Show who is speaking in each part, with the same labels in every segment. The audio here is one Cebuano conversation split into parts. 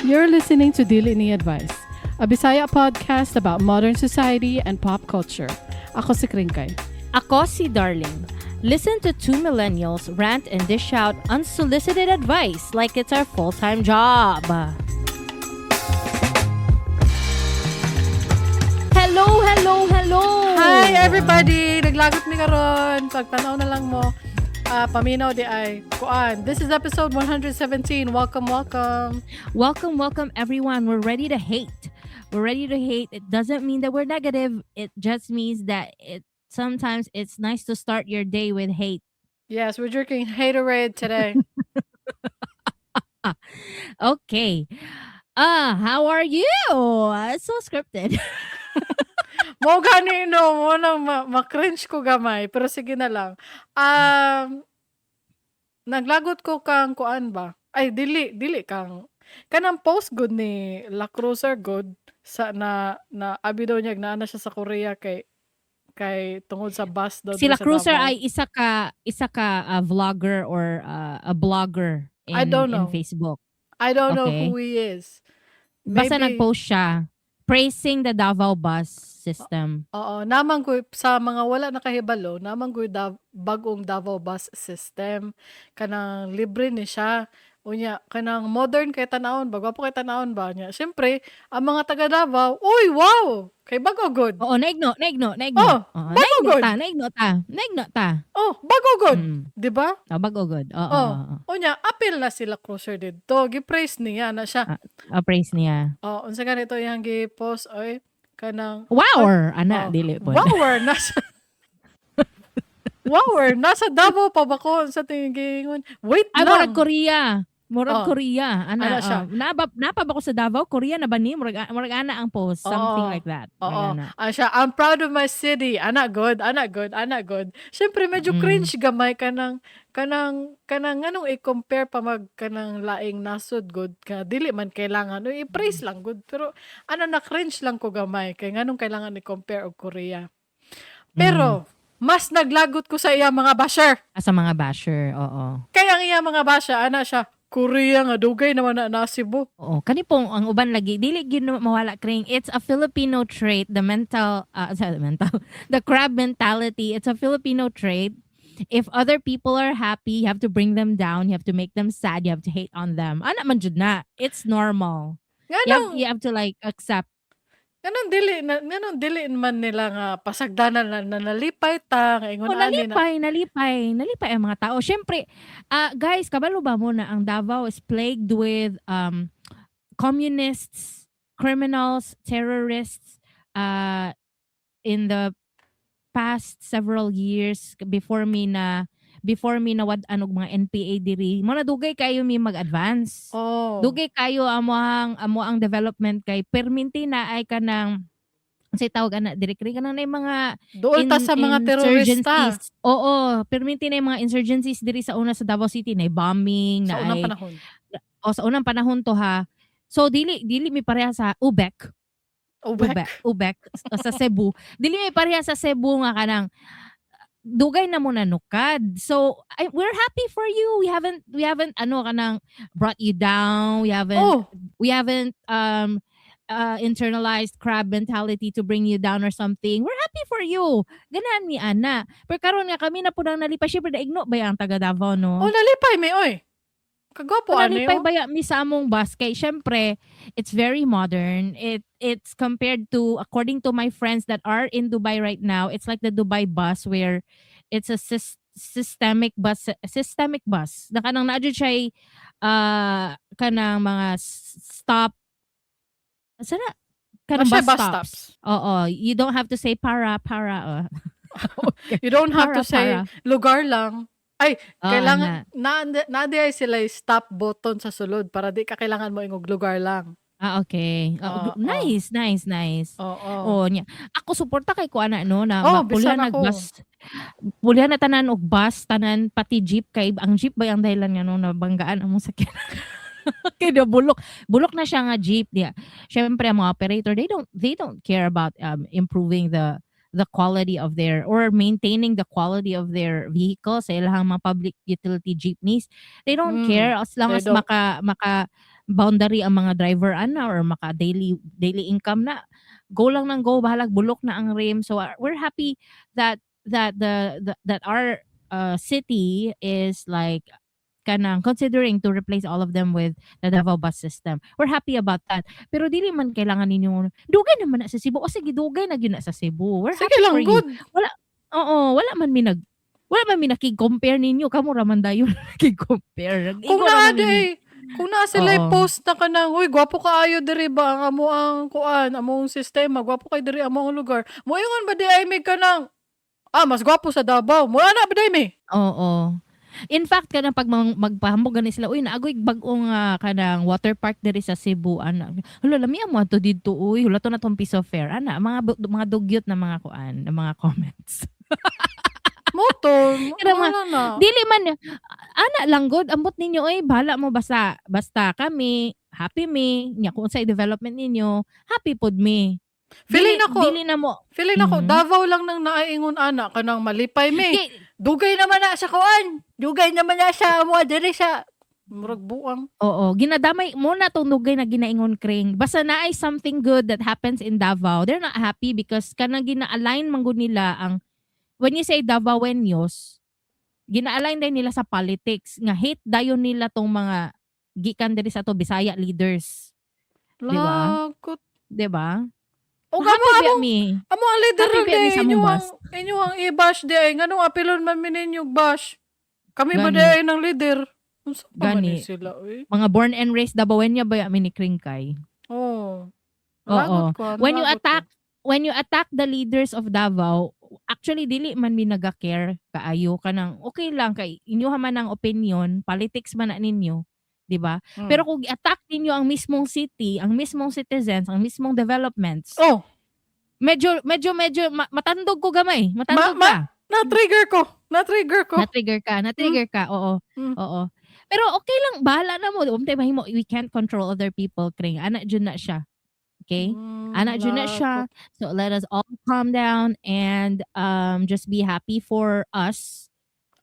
Speaker 1: You're listening to Dili Ni Advice, a Bisaya podcast about modern society and pop culture. Ako si Kringkay.
Speaker 2: Ako si Darling. Listen to two millennials rant and dish out unsolicited advice like it's our full-time job. Hello, hello, hello!
Speaker 1: Hi, everybody! Naglagot mi karon. Pagtanaw na lang mo. Paminaw di ay kuan. This is episode 117. Welcome, welcome.
Speaker 2: Welcome, welcome, everyone. We're ready to hate. We're ready to hate. It doesn't mean that we're negative. It just means that it sometimes it's nice to start your day with hate.
Speaker 1: Yes, we're drinking haterade today.
Speaker 2: Okay. How are you? It's so scripted.
Speaker 1: Mo gani no, mo nang ma-cringe ko gamay, pero sige na lang. Naglagot ko kang kuan ba? Ay, dili dili kang kanang post good ni La Cruiser good sa na na abi daw niya naa na siya sa Korea kay tungod sa bus daw
Speaker 2: Si
Speaker 1: diri
Speaker 2: La
Speaker 1: sa
Speaker 2: Cruiser
Speaker 1: Davao.
Speaker 2: ay isa ka vlogger or a blogger
Speaker 1: I
Speaker 2: in
Speaker 1: don't
Speaker 2: in
Speaker 1: know.
Speaker 2: Facebook.
Speaker 1: I don't know
Speaker 2: Okay.
Speaker 1: who he is.
Speaker 2: Basta
Speaker 1: Maybe
Speaker 2: nag-post siya praising the Davao bus system.
Speaker 1: Oo, naman ko sa mga wala nakahibalo, naman ko bag-ong Davao bus system. Kanang libre ni siya. Unya kanang modern kay tan-awon ba, gwapo kay tan-awon ba niya. Syempre, ang mga taga Davao, "Uy, wow! Kay bag-o gud."
Speaker 2: Oo, naigno, naigno, naigno.
Speaker 1: Oh,
Speaker 2: Oo,
Speaker 1: bag-o
Speaker 2: naigno
Speaker 1: gud.
Speaker 2: ta, naigno ta, naigno ta.
Speaker 1: Oh, bag-o gud, 'di ba?
Speaker 2: Oh, bag-o gud. Oo,
Speaker 1: Oh,
Speaker 2: oo, oo.
Speaker 1: Unya apil na sila Cruiser didto. Gi-praise niya na siya.
Speaker 2: Ah, praise niya.
Speaker 1: Oh, unsa ganito iyang gi-post oy, kanang
Speaker 2: Wow, ana
Speaker 1: Oh,
Speaker 2: dili pod.
Speaker 1: Wower nasa Wower nasa Davao pa ba ko sa tingin? Wait
Speaker 2: Ay, murag
Speaker 1: lang.
Speaker 2: Korea. Murag
Speaker 1: Oh.
Speaker 2: Korea. Ana,
Speaker 1: Ana siya.
Speaker 2: Oh, napa ba ko sa Davao? Korea na ba ni? Murag ana ang post. Something
Speaker 1: Oo.
Speaker 2: like that. Murag
Speaker 1: Oo.
Speaker 2: ana.
Speaker 1: Ah, siya, "I'm proud of my city. Ana good, ana good, ana good." Syempre medyo cringe gamay kanang nganong i-compare pa mag kanang laing nasod good ka dili man kailangan. Uy, i-praise lang good pero ano na cringe lang ko gamay kay nganong kailangan i-compare og Korea. Pero mas naglagot ko sa iya mga basher.
Speaker 2: Ah, sa mga basher, oo.
Speaker 1: Kaya ang iya mga basher ana siya, Korea nga dugay naman na Cebu.
Speaker 2: Oo, kani pong ang uban lagi dili gyud na mawala, kring. It's a Filipino trait, the mental sorry, mental, the crab mentality. It's a Filipino trait. If other people are happy, you have to bring them down, you have to make them sad, you have to hate on them. Ana man jud na. It's normal.
Speaker 1: Nganong
Speaker 2: You have to like accept.
Speaker 1: Nganong dili man nila nga pasagdanan na nalipay ta nga ingon
Speaker 2: Oh,
Speaker 1: ani na.
Speaker 2: Nalipay, nalipay, nalipay ang mga tao. Syempre, guys, kabalo ba mo na ang Davao is plagued with communists, criminals, terrorists in the past several years before mi nawad-an og mga NPA diri. Mo na dugay kayo mi mag-advance. Dugay kayo amo ang development kay perminti na ay kanang unsay tawag ana diri kay kanang na mga
Speaker 1: Dool ta sa mga terorista.
Speaker 2: Insurgencies. Oo, perminti na yung mga insurgencies diri sa una sa Davao City na bombing
Speaker 1: Sa
Speaker 2: na
Speaker 1: unang
Speaker 2: ay
Speaker 1: panahon.
Speaker 2: O sa unang panahon to ha. So dili mi pareha sa Ubek.
Speaker 1: Ubek.
Speaker 2: Ubek, Ubek sa Cebu. Dili mi pareha sa Cebu nga kanang dugay na mo nanukad. So we're happy for you. We haven't ano kanang brought you down. We haven't we haven't internalized crab mentality to bring you down or something. We're happy for you. Ganahan mi ana. Pero karon nga kami na pud ang nalipay. Syempre naigno ba ang taga Davao, no?
Speaker 1: Oh, nalipay mi oy. Kagwapo ani.
Speaker 2: Nalipay
Speaker 1: Oh.
Speaker 2: baya mi sa among bus kay syempre it's very modern. It's compared to, according to my friends that are in Dubai right now, it's like the Dubai bus where it's a systemic bus. Na kanang naa jud siya kanang mga stop sana kanang
Speaker 1: Siya
Speaker 2: bus
Speaker 1: bus
Speaker 2: stops.
Speaker 1: Stops.
Speaker 2: Oo, you don't have to say "para para." Oh.
Speaker 1: You don't have
Speaker 2: Para,
Speaker 1: to say
Speaker 2: para.
Speaker 1: "lugar lang." Ay,
Speaker 2: Oo,
Speaker 1: kailangan
Speaker 2: ana.
Speaker 1: na na ay sila stop button sa sulod para di ka kailangan mo ingog "lugar lang."
Speaker 2: Ah, okay.
Speaker 1: Oo.
Speaker 2: Oh, nice, nice, nice.
Speaker 1: Oo.
Speaker 2: Oh, nya. Ako suporta kay ko ana no na
Speaker 1: Oh,
Speaker 2: mapulihan
Speaker 1: bisan
Speaker 2: nag
Speaker 1: ako.
Speaker 2: Bus. Pulihan na tanan og bus, tanan pati jeep kay ang jeep ba ang dahilan nga no nabanggaan among sakyan. Kay na bulok. Bulok na siya nga jeep diya. Syempre ang mga operator, they don't care about improving the quality of their or maintaining the quality of their vehicles sa ilang mga public utility jeepneys. They don't care as long
Speaker 1: they
Speaker 2: as
Speaker 1: don't.
Speaker 2: maka maka boundary ang mga driver ana or maka daily daily income na, go lang nang go, bahalag bulok na ang rim. So we're happy that that our city is like kanang considering to replace all of them with the Davao bus system. We're happy about that. Pero dili man kailangan ninyo, dugay naman na sa Cebu. O sige, dugay na gyud na sa Cebu. We're
Speaker 1: Sige
Speaker 2: happy
Speaker 1: lang
Speaker 2: for you.
Speaker 1: good.
Speaker 2: Oo, wala man mi nakig-compare ninyo. Kamo ra man dayon nakig-compare.
Speaker 1: Kung
Speaker 2: Nag-igo ra
Speaker 1: naa
Speaker 2: man
Speaker 1: di
Speaker 2: mi.
Speaker 1: ay, kung naa sila post na kanang, "Uy, gwapo kaayo diri ba ang amo ang kuan, among sistema, gwapo kay diri amo ang lugar." Moingon ba diay mi kanang, "Ah, mas gwapo sa Davao"? Mo ana ba diay mi?
Speaker 2: Oo. In fact, kanang pag magpahambog gani sila, "Uy, naagoy bag-ong kanang water park diri sa Cebu," ana. "Hala, lami mo adto didto uy, hala to na tong piece of fair." Ana, mga dugyot na mga kuan, na mga comments.
Speaker 1: Mo to,
Speaker 2: Pero mga
Speaker 1: wala na.
Speaker 2: Dili man ana lang gud, ambot ninyo oy, bahala mo, basta basta kami happy mi nya kung unsay development ninyo, happy pod mi.
Speaker 1: Feeling
Speaker 2: Dili
Speaker 1: nako,
Speaker 2: dili na mo
Speaker 1: feeling nako Davao lang nang naaingon ana kanang malipay mi. "Dugay naman na sa kuan. Dugay naman na sa amo diri sa," murag buang.
Speaker 2: Oo, ginadamay mo na tong dugay na ginaingon, Kring. Basta naay something good that happens in Davao, they're not happy because kanang gina-align man gud nila ang, when you say Davaoenos, gina-align din nila sa politics nga hate dayon nila tong mga gikan diri sa to Bisaya leaders. Di ba?
Speaker 1: Lagot.
Speaker 2: 'Di ba?
Speaker 1: O
Speaker 2: Happy
Speaker 1: amo
Speaker 2: ba
Speaker 1: amo
Speaker 2: mi?
Speaker 1: Amo ang leader
Speaker 2: Happy
Speaker 1: ron
Speaker 2: ba mi
Speaker 1: di
Speaker 2: sa
Speaker 1: inyo
Speaker 2: among
Speaker 1: ang
Speaker 2: bus?
Speaker 1: Inyo ang i-bash di ay nganong apilon man mi ninyo bash? Kami ba
Speaker 2: Gani.
Speaker 1: di ay ng leader? Unsa pa man
Speaker 2: Gani.
Speaker 1: ni sila oy?
Speaker 2: Mga born and raised Dabawenyo ba mi ni Kring kay?
Speaker 1: Oh.
Speaker 2: Oo.
Speaker 1: Lagot ko,
Speaker 2: When you
Speaker 1: nalagot ko.
Speaker 2: attack the leaders of Davao, actually dili man mi naga-care kaayo, kanang okay lang kay inyo man ang opinion, politics man na ninyo, di ba? Pero kung i-attack ninyo ang mismong city, ang mismong citizens, ang mismong developments,
Speaker 1: Oh,
Speaker 2: medyo medyo medyo matandog ko gamay, matandog ka.
Speaker 1: Na-trigger ko. Na-trigger ko.
Speaker 2: Na-trigger ka, na-trigger ka, oo. Oo. Pero okay lang, bahala na mo. Untay mahimo, we can't control other people, Kring. Ana jud na siya. Okay? Ana jud na siya.
Speaker 1: Lagot.
Speaker 2: So let us all calm down and just be happy for us.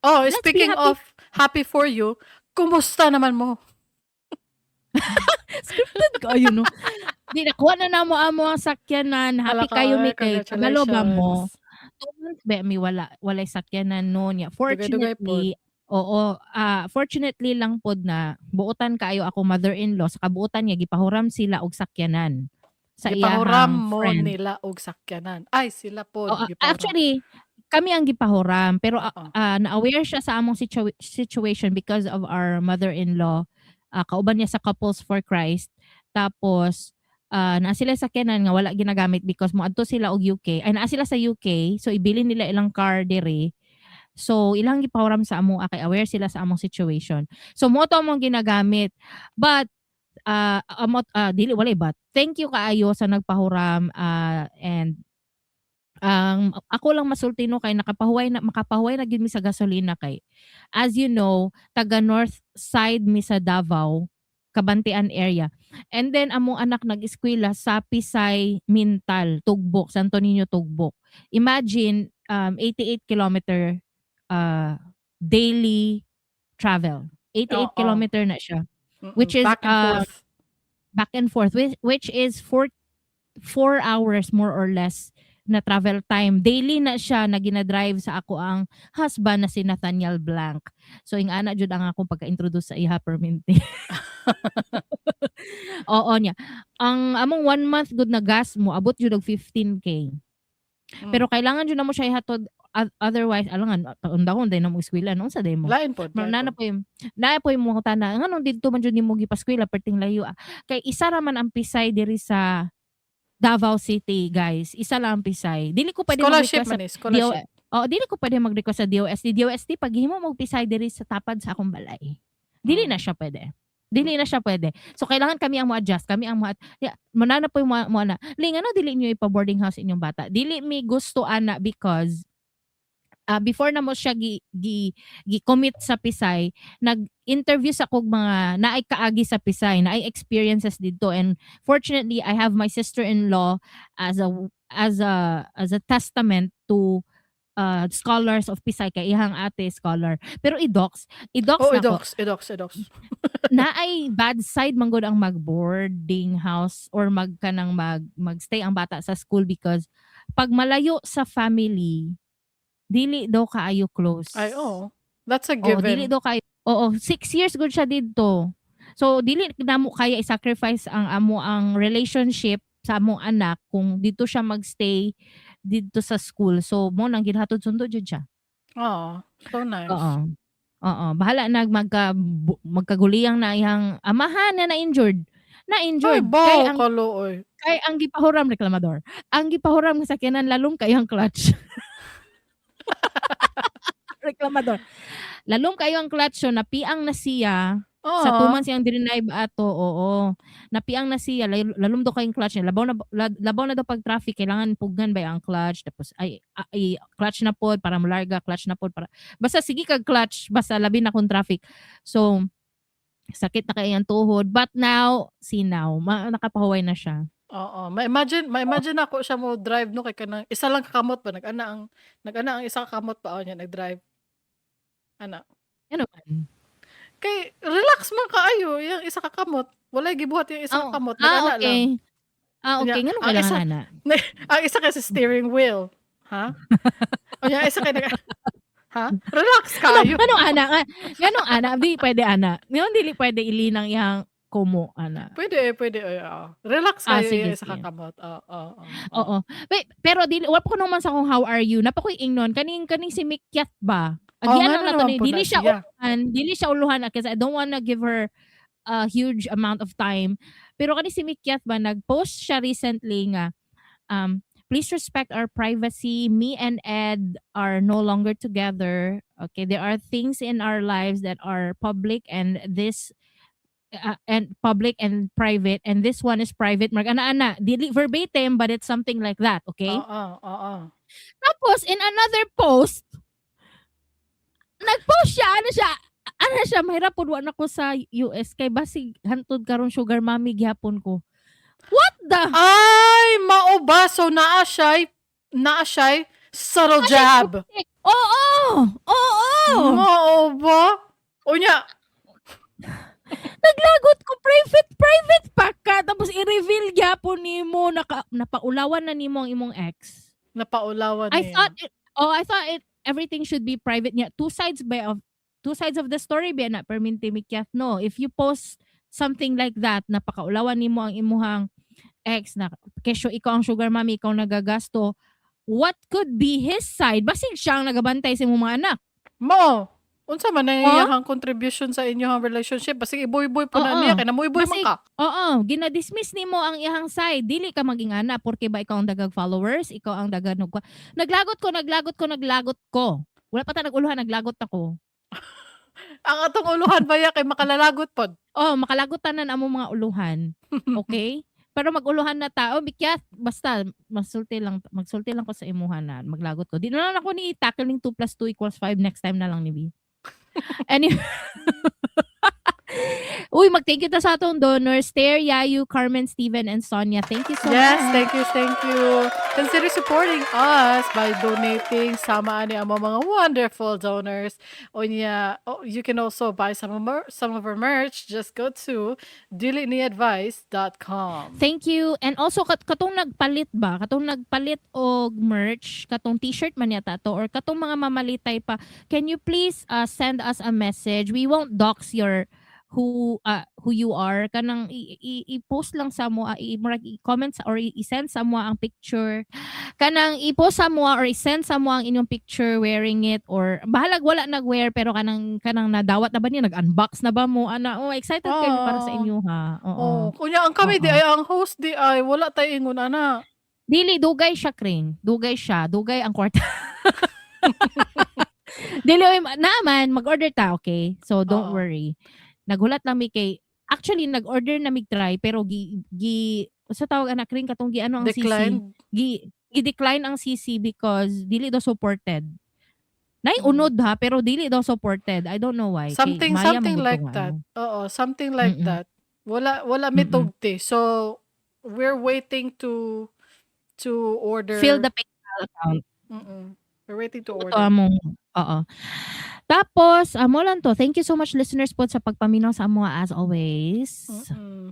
Speaker 1: Oh,
Speaker 2: Let's be
Speaker 1: speaking
Speaker 2: happy.
Speaker 1: of happy for you, kumusta naman mo?
Speaker 2: Scripted kaayo, no? Di, nakuha na namo amo ang sakyanan. Happy
Speaker 1: Hala ka,
Speaker 2: kayo mi
Speaker 1: ay,
Speaker 2: kay kabalo ba mo?
Speaker 1: congratulations.
Speaker 2: 2 months ba mi walay sakyanan no niya.
Speaker 1: Dugay-dugay pod.
Speaker 2: Fortunately, oo, fortunately lang pod na buotan kaayo ako mother-in-law, sa kabuotan niya gipahuram sila og sakyanan sa
Speaker 1: Gipahuram
Speaker 2: iyahang
Speaker 1: mo
Speaker 2: friend.
Speaker 1: nila og sakyanan. Ay, sila pod
Speaker 2: Oo,
Speaker 1: gipahuram.
Speaker 2: Actually kami ang gipahuram pero na-aware siya sa among situation because of our mother-in-law. Kauban niya sa Couples for Christ. Tapos naa sila sa sakyanan nga wala ginagamit because moadto sila og UK. Ay, naa sila sa UK, so ibilin nila ilang car diri. So ilang gipahuram sa amo kay aware sila sa among situation. So mo to among ginagamit. But amot dili walay but thank you kaayo sa nagpahuram and ang ako lang masulti no kay nakapahuway na makapahuway na gyud mi sa gasolina kay, as you know, taga north side mi sa Davao, Cabantian area. And then among anak nag-eskwela sa Pisay Mintal, Tugbok, Santo Niño, Tugbok. Imagine 88 kilometer daily travel. 88 kilometer na siya. Which is,
Speaker 1: Back and forth.
Speaker 2: Back and forth, which is 4 hours more or less na travel time. Daily na siya na ginadrive sa ako ang husband na si Nathaniel Blank. So ing-ana jud ang akong pagka-introduce sa iha perminti. Oo niya. Ang among one month good na gas mo abot jud og 15K. Pero kailangan jud na mo siya ihatod, otherwise alangan undahon day na mo eskwela no sa day mo.
Speaker 1: Lain pod.
Speaker 2: Pero
Speaker 1: Lain
Speaker 2: na
Speaker 1: pod.
Speaker 2: po yung naa po yung mga tana nganong didto man jud nimo gipaskwela, perting layo ah. Kay isa ra man ang Pisay diri sa Davao City, guys. Isa lang ang Pisay. Dili ko pwede
Speaker 1: Scholarship
Speaker 2: mag-request sa
Speaker 1: man eh, scholarship.
Speaker 2: Oh, dili ko pwede mag-request sa DOST. DOST paghimo mo Pisay diri sa tapad sa akong balay. Dili na siya pwede. Dili na siya pwede. So kailangan kami ang mo-adjust, kami ang mo yeah, muna na po yung mo na. Ling ano, dili niyo ipa-boarding house inyong bata? Dili mi gusto ana because before na mo siya gi commit sa Pisay, nag-interview sa kog mga naay kaagi sa Pisay, naay experiences dito, and fortunately I have my sister-in-law as a testament to Scholars of Pisay kay iyang ate scholar. Pero i-dox, i-dox
Speaker 1: Oh,
Speaker 2: nako.
Speaker 1: I-dox, i-dox, i-dox.
Speaker 2: Naay bad side man gud ang mag-boarding house or mag kanang mag magstay ang bata sa school because pag malayo sa family, dili daw kaayo close.
Speaker 1: Ay, oo. That's a
Speaker 2: Oo, dili
Speaker 1: given.
Speaker 2: Daw kaayo, oo, 6 years gud siya didto. So dili namo kaya i-sacrifice ang amo ang relationship sa among anak kung didto siya magstay didto sa school. So mao nang gihatod sundo jud siya.
Speaker 1: Aw, so nice.
Speaker 2: Oo. Oo, bahala na magkaguliyang na iyang amahan na na-injured.
Speaker 1: Ay,
Speaker 2: Na-injured kay
Speaker 1: baw
Speaker 2: ang
Speaker 1: kaluoy.
Speaker 2: Kay ang gipahuram reklamador. Ang gipahuram nga sakyanan, lalom kayo ang clutch. Reklamador. Lalom kayo ang clutch, so napiang na siya sa tuman siyang drinayb ato, oo. Napiang na siya, lalom daw kayong clutch niya. Labaw na daw pag traffic, kailangan pugnan ba ang clutch, tapos ay clutch na pod para molarga, clutch na pod para basta sige kag clutch, basta labi na kung traffic. So sakit na kay ang tuhod, but now, see now, nakapahuway na siya.
Speaker 1: Oo, ma-imagine ako siya mo drive, no, kay kanang isa lang kakamot ba, nag-ana ang isa ka kamot pa niya nag-drive. Ana.
Speaker 2: Ano man?
Speaker 1: Kay relax man kaayo yang isa ka kamot. Walay gibuhat yung isa ka kamot,
Speaker 2: Ah,
Speaker 1: nag-ana lang.
Speaker 2: Ah, okay.
Speaker 1: Unya,
Speaker 2: Nganong
Speaker 1: ang
Speaker 2: kailangan
Speaker 1: isa
Speaker 2: ana?
Speaker 1: Ang isa kay sa steering wheel. Ha? Unya isa kay nag, ha? Relax
Speaker 2: Ano,
Speaker 1: kaayo.
Speaker 2: nganong ana? Nganong ana? Di pwede ana. Nganong dili pwede ilinang iyang kumo ana?
Speaker 1: Pwede, pwede, ay, oo. Relax
Speaker 2: Ah,
Speaker 1: kayo
Speaker 2: sige,
Speaker 1: yung isa ka
Speaker 2: sige.
Speaker 1: kamot. Oo.
Speaker 2: Oo. Pero dili wa pa ko naman sa kung how are you. Napa ko'y ingnon kaning si Mikyat ba?
Speaker 1: Oo,
Speaker 2: Agian
Speaker 1: nga
Speaker 2: lang
Speaker 1: na
Speaker 2: nato
Speaker 1: naman
Speaker 2: ni
Speaker 1: po
Speaker 2: dili
Speaker 1: na
Speaker 2: siya
Speaker 1: siya.
Speaker 2: Uluhan, dili siya uluhan kasi I don't wanna give her a huge amount of time. Pero kani si Mikyat ba, nag-post siya recently nga "Please respect our privacy. Me and Ed are no longer together. Okay, there are things in our lives that are public and this and public and private, and this one is private." Mag ana ana, dili verbatim, but it's something like that, okay?
Speaker 1: Oo, oo.
Speaker 2: Tapos in another post, nag-post siya, ano siya, "Mahirap pud wa na ko sa US kay basig hantod karon sugar mommy gihapon ko." What the?
Speaker 1: Ay, mao ba? So naa siya'y subtle jab.
Speaker 2: Oo! Oo!
Speaker 1: Mao ba? Unya,
Speaker 2: Naglagot ko, private, private pa ka. Tapos i-reveal gyapon nimo, napaulawan na nimo ang imong ex.
Speaker 1: Napaulawan
Speaker 2: I
Speaker 1: niya.
Speaker 2: thought it, oh, I thought it everything should be private niya. Two sides of the story ba na perminti mikyat, no. If you post something like that, napakaulawan nimo ang imuhang ex na kesyo ikaw ang sugar mommy, ikaw nagagasto. What could be his side? Basig siya ang nagabantay sa imong mga anak.
Speaker 1: Mao. Unsa man ang iyahang contribution sa inyong relationship? Basig iboy-boy po na niya kay namuiboy man ka.
Speaker 2: Oo, gina-dismiss nimo ang iyang side. Dili ka maging ana porque ba ikaw ang dagag followers, ikaw ang dagag. Naglagot ko, naglagot ko, naglagot ko. Wala pa ta nag-uluhan, naglagot ako.
Speaker 1: Ang atong uluhan baya kay makalalagot pod.
Speaker 2: Oh, makalagot tanan among mga uluhan. Okay? Pero mag-uluhan na tao, bikyat, basta magsulti lang ko sa imuha na maglagot ko. Di na lang ako ni tackling 2 plus 2 equals 5, next time na lang ni B. Anyway. Uy, mag-thank you ta sa atong donors, Stair, Yayu, Carmen, Steven, and Sonia. Thank you so
Speaker 1: Yes,
Speaker 2: much.
Speaker 1: Thank you, thank you. Consider supporting us by donating sama ani ang mga wonderful donors. Unya, oh, you can also buy some of our merch. Just go to diliniadvice.com.
Speaker 2: Thank you. And also katong nagpalit ba? Katong nagpalit og merch, katong t-shirt man yata to or katong mga mamalitay pa. Can you please send us a message? We won't dox your who you are, kanang i-post lang sa mo, murag i-comment sa or i-send sa mo ang picture, kanang i-post sa mo or i-send sa mo ang inyong picture wearing it or bahalag wala nag-wear, pero kanang nadawat na ba niya, nag-unbox na ba mo ana. Oh, excited kayo para sa
Speaker 1: Oo.
Speaker 2: Inyo ha, oo.
Speaker 1: Oh, kunya ang kami di ay ang host di ay wala tay ingon ana.
Speaker 2: Dili, dugay siya, Kring. Dugay siya, dugay ang kwarta. Dili oy, naman mag-order ta, okay? So don't worry. Naghulat lang mi kay actually nag-order na mig try, pero gi gi sa tawag anak ring katong gi ano ang CC.
Speaker 1: Declined.
Speaker 2: Gi-decline ang CC because dili daw supported. Nay unod ha, pero dili daw supported. I don't know why. Kay
Speaker 1: Something
Speaker 2: Maya
Speaker 1: something
Speaker 2: man gud to
Speaker 1: like
Speaker 2: nga
Speaker 1: that.
Speaker 2: ano.
Speaker 1: Oo, something like that. Wala mi tugti. So we're waiting to order.
Speaker 2: Fill the PayPal account.
Speaker 1: We're waiting to
Speaker 2: Ito
Speaker 1: order.
Speaker 2: Among oo. Tapos, mo lang to. Thank you so much, listeners po, sa pagpaminaw sa amo as always.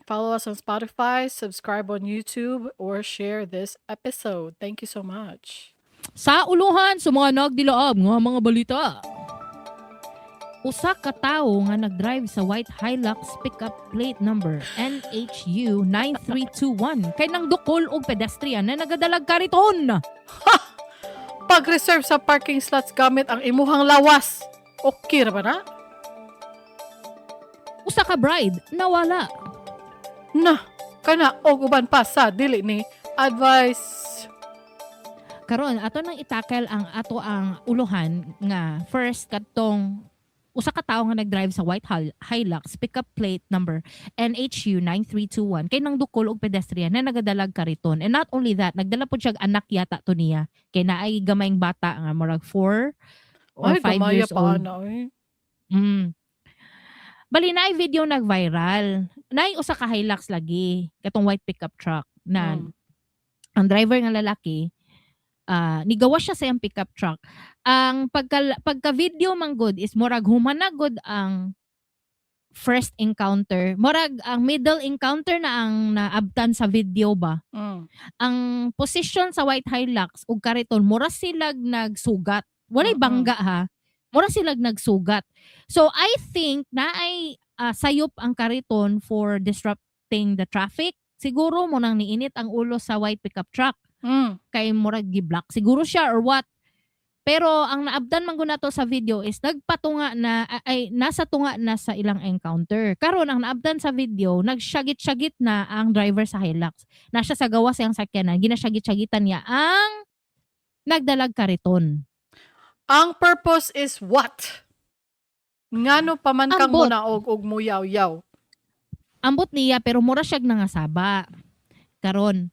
Speaker 1: Follow us on Spotify, subscribe on YouTube, or share this episode. Thank you so much.
Speaker 2: Sa uluhan sa mga nagdilaab nga mga balita. Usa ka tawo nga nagdrive sa white Hilux pickup plate number NHU 9321 kay nang dukol og pedestrian na nagadalag kariton.
Speaker 1: Pag-reserve sa parking slots gamit ang imuhang lawas. Okay ra ba na?
Speaker 2: Usa ka bride nawala.
Speaker 1: Na, kana og uban pa sa dili ni advice.
Speaker 2: Karon ato nang i-tackle ang ato ang uluhan nga first, katong usa ka tawo nga nagdrive sa white Hilux pickup plate number NHU 9321 kay nang dukol og pedestrian na nagadalag kariton. And not only that, nagdala pod siya og anak yata to niya kay naay gamayng bata nga murag 4 or
Speaker 1: Ay,
Speaker 2: 5
Speaker 1: gamaya
Speaker 2: years
Speaker 1: pa
Speaker 2: old.
Speaker 1: ana eh.
Speaker 2: Bali naay video nag-viral. Naay usa ka Hilux lagi, katong white pickup truck na ang driver nga lalaki, nigawa siya sa iyang pickup truck. Ang pagka video man gud is murag humana gud ang first encounter. Murag ang middle encounter na ang naabtan sa video ba. Ang position sa white Hilux ug kariton, mura silag nagsugat. Walay bangga ha. Mura silag nagsugat. So I think na ay sayop ang kariton for disrupting the traffic. Siguro mo nang niinit ang ulo sa white pickup truck kay murag gi-block siguro siya or what. Pero ang naabdan man gud nato sa video is nagpatunga na, ay, nasa tunga na sa ilang encounter. Karon ang naabdan sa video, nagsyagit-syagit na ang driver sa Hilux. Nasa sa gawas iyang sakyanan, ginasyagit-syagitan niya ang nagdalag kariton.
Speaker 1: Ang purpose is what? Ngano pa man kang
Speaker 2: Ambot.
Speaker 1: munaog og muyaw-yaw?
Speaker 2: Ambot niya, pero mura siyag nangasaba. Karon,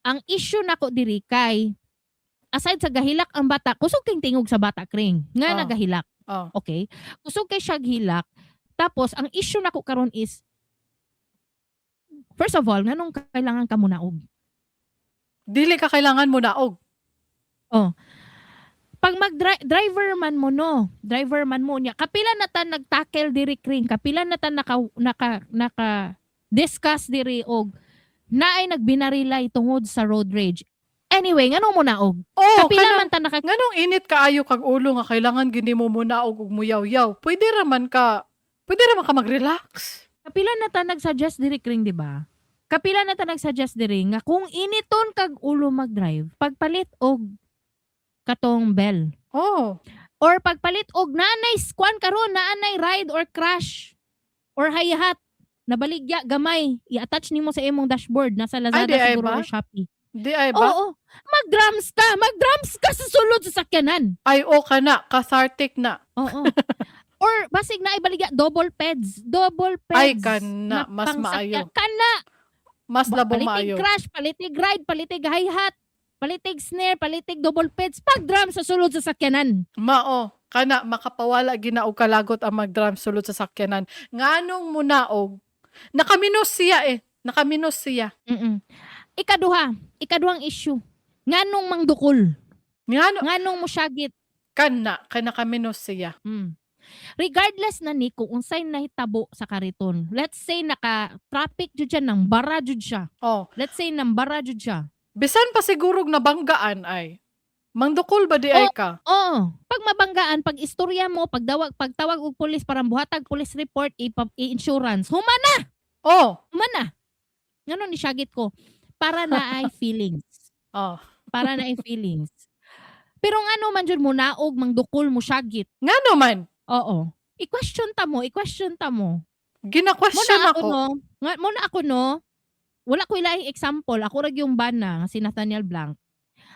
Speaker 2: ang issue nako diri kay aside sa gahilak ang bata, kusog king tingog sa bata, Kring, nga nagahilak. Okay? Kusog kay siya hilak. Tapos ang issue nako karon is, first of all, nganong kailangan ka munaog?
Speaker 1: Dili ka kailangan munaog.
Speaker 2: Pag mag driver man mo no, driver man mo niya. Kapila na ta nag-tackle diri, Kring, kapila na ta naka naka naka discuss diri og naay nagbinarilay tungod sa road rage. Anyway, ngano mo naog?
Speaker 1: Oh,
Speaker 2: Kapila
Speaker 1: kana
Speaker 2: man ta naka
Speaker 1: nganong init kaayo kag ulo nga kailangan gini mo munaog og muyaw-yaw? Pwede ra man ka mag-relax.
Speaker 2: Kapila na ta nag-suggest diri, Kring, di ba? Kapila na ta nag-suggest diri nga kung initon kag ulo mag-drive, pagpalit og katong bell. Or pagpalit og naanay kwan karon, naanay ride or crash or hi-hat nabaligya gamay, i-attach nimo sa imong dashboard, nasa Lazada
Speaker 1: Ay, di ay
Speaker 2: siguro
Speaker 1: ba?
Speaker 2: or Shopee.
Speaker 1: Di ay ba?
Speaker 2: Oo. Mag-drums ka, mag-drums ka sa sulod sa sakyanan.
Speaker 1: Ay o kana, cathartic na.
Speaker 2: Oo. Or basig na ibaligya double pads, double pads.
Speaker 1: Ay kana, mas
Speaker 2: pangsakyan.
Speaker 1: maayo.
Speaker 2: Kana.
Speaker 1: Mas labong
Speaker 2: Palitig
Speaker 1: maayo.
Speaker 2: crash, palitig ride, palitig hi-hat, palitig snare, palitig double pads, pag-drum sa sulod sa sakyanan.
Speaker 1: Mao, kana makapawala gina og kalagot ang mag-drum sulod sa sakyanan. Nganong munaog? Nakaminos siya eh. Nakaminos siya.
Speaker 2: Ikaduha, ikaduhang issue. Nganong mangdukol?
Speaker 1: Ngano
Speaker 2: Nganong musyagit?
Speaker 1: Kana kay nakaminos siya.
Speaker 2: Regardless na ni kung unsay nahitabo sa kariton. Let's say naka traffic jud siya, nang bara jud siya. Let's say nang bara jud siya.
Speaker 1: Bisan pa sigurog nabanggaan ay. Mangdukol ba di ay ka?
Speaker 2: Oo. Pag mabanggaan, pag istorya mo, pagtawag og pulis para buhatag police report, i-insurance. Humana, humana. Ngano ni syagit ko? Para na ay feelings. Para na ay feelings. Pero ngano man jud mo naog, mangdukol, mo syagit?
Speaker 1: Ngano man?
Speaker 2: Oo. I-question ta mo, i-question ta mo.
Speaker 1: Gina-question
Speaker 2: Mo na ako,
Speaker 1: ako.
Speaker 2: no. Nga, mo na ako no. Wala ko ilaing example. Ako ra yung bana nga si Nathaniel Blanc.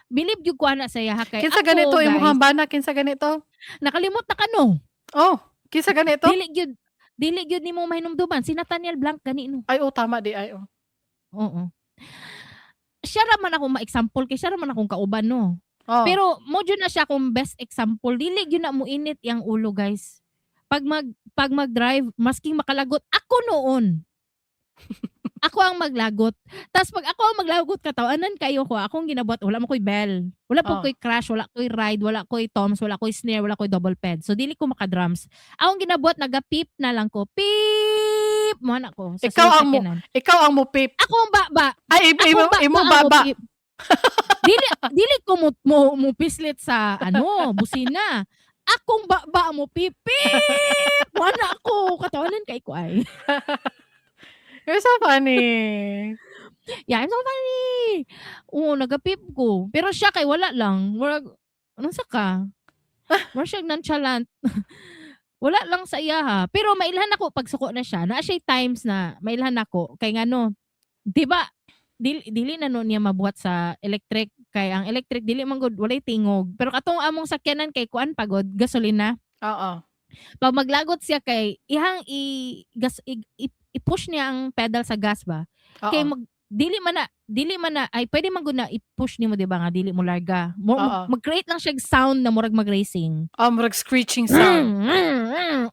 Speaker 2: Believe gyud ko ana sa iya ha kay
Speaker 1: Kinsa
Speaker 2: ako,
Speaker 1: ganito
Speaker 2: guys,
Speaker 1: imong bana? Kinsa ganito?
Speaker 2: Nakalimot na ka no.
Speaker 1: Oh, kinsa ganito?
Speaker 2: Dili gyud nimo mahinumduman si Nathaniel Blanc gani no.
Speaker 1: Ay oh, tama di ay oh.
Speaker 2: Oo. Siya ra man ako ma-example kay siya ra man akong kauban no. Pero mo jud na siya akong best example. Dili gyud na mo init yang ulo, guys. Pag mag-drive, masking makalagot ako noon. Ako ang maglagot. Tapos pag ako ang maglagot, katawanan kayo ko. Akong ginabuhat, wala mo ko'y bell. Wala po ko'y crash, wala ko'y ride, wala ko'y toms, wala ko'y snare, wala ko'y double ped. So dili ko maka-drums. Akong ginabuhat, naga-beep na lang ko. Beep! Mo na ko. Sa
Speaker 1: Ikaw ang
Speaker 2: sakyanan.
Speaker 1: Ikaw ang mo-beep.
Speaker 2: Ako ang baba.
Speaker 1: Ay,
Speaker 2: Ako
Speaker 1: imo,
Speaker 2: ba,
Speaker 1: imong
Speaker 2: ang
Speaker 1: baba.
Speaker 2: mo-beep. Dili ko mo pislit sa ano, busina. Akong baba mo pip. Mo na ako, katawanan kay ko ay.
Speaker 1: You're so funny.
Speaker 2: Yeah, I'm so funny. Oo, nagapip ko. Pero siya kay wala lang. Murag, anong sa ka? Murag siya nonchalant. Wala lang sa iya ha. Pero mailhan ako pag suko na siya. Naa siya times na mailhan ako. Kay ngano, di ba, dili na no niya mabuhat sa electric, kay ang electric dili man gud, walay tingog. Pero katong among sakyanan kay kuan pagod, gasolina. Pag maglagot siya kay ihang i gas i-push niya ang pedal sa gas ba. Kay mag dili man na ay pwede man gud na i-push nimo, di ba, nga dili mo larga. Mo, mag-create lang siya og sound na murag mag-racing.
Speaker 1: Oh, murag screeching sound.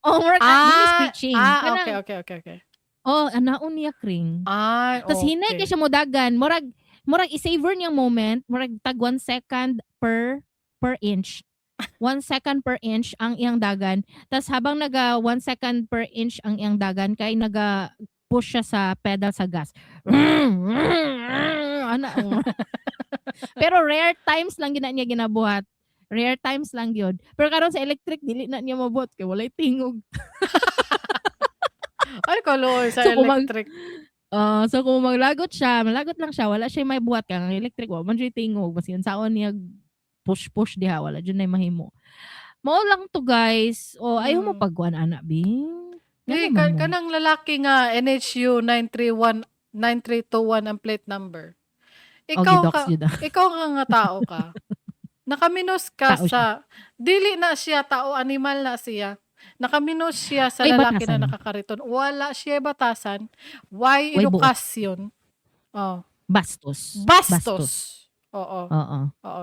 Speaker 2: Oh, murag dili screeching.
Speaker 1: Ah,
Speaker 2: Kanang,
Speaker 1: okay.
Speaker 2: Oh, anaon niya kring.
Speaker 1: Ay,
Speaker 2: Tas hinay kay siya mo dagan, murag i-savor niyang moment, murag tag 1 second per inch. 1 second per inch ang iyang dagan. Tas habang naga 1 second per inch ang iyang dagan kay naga push siya sa pedal sa gas. Ana, oh. Pero rare times lang gina niya ginabuhat. Rare times lang yun. Pero karon sa electric dili na niya mabuhat kay walay tingog.
Speaker 1: Ay, kaluoy sa
Speaker 2: So,
Speaker 1: electric.
Speaker 2: So kung maglagot siya, malagot lang siya, wala siya may buhat kay ang electric wa man siya tingog, basin saon niya push push diha, wala jud nay mahimo. Mao lang to, guys. O ayaw mo pagkuan ana bi.
Speaker 1: Di,
Speaker 2: Ngano man mo?
Speaker 1: Kanang lalaki nga NHU 931 9321 ang plate number.
Speaker 2: O
Speaker 1: Ikaw
Speaker 2: gidox
Speaker 1: ka,
Speaker 2: jud ah.
Speaker 1: Ikaw nga tao ka. Nakaminos ka
Speaker 2: Tao siya.
Speaker 1: sa dili na siya tao, animal na siya. Nakaminos siya sa
Speaker 2: Ay,
Speaker 1: lalaki na
Speaker 2: batasan.
Speaker 1: nakakariton. Wala siya batasan. Why
Speaker 2: Way buot.
Speaker 1: edukasyon? Oh,
Speaker 2: Bastos.
Speaker 1: bastos. Oo. Oo.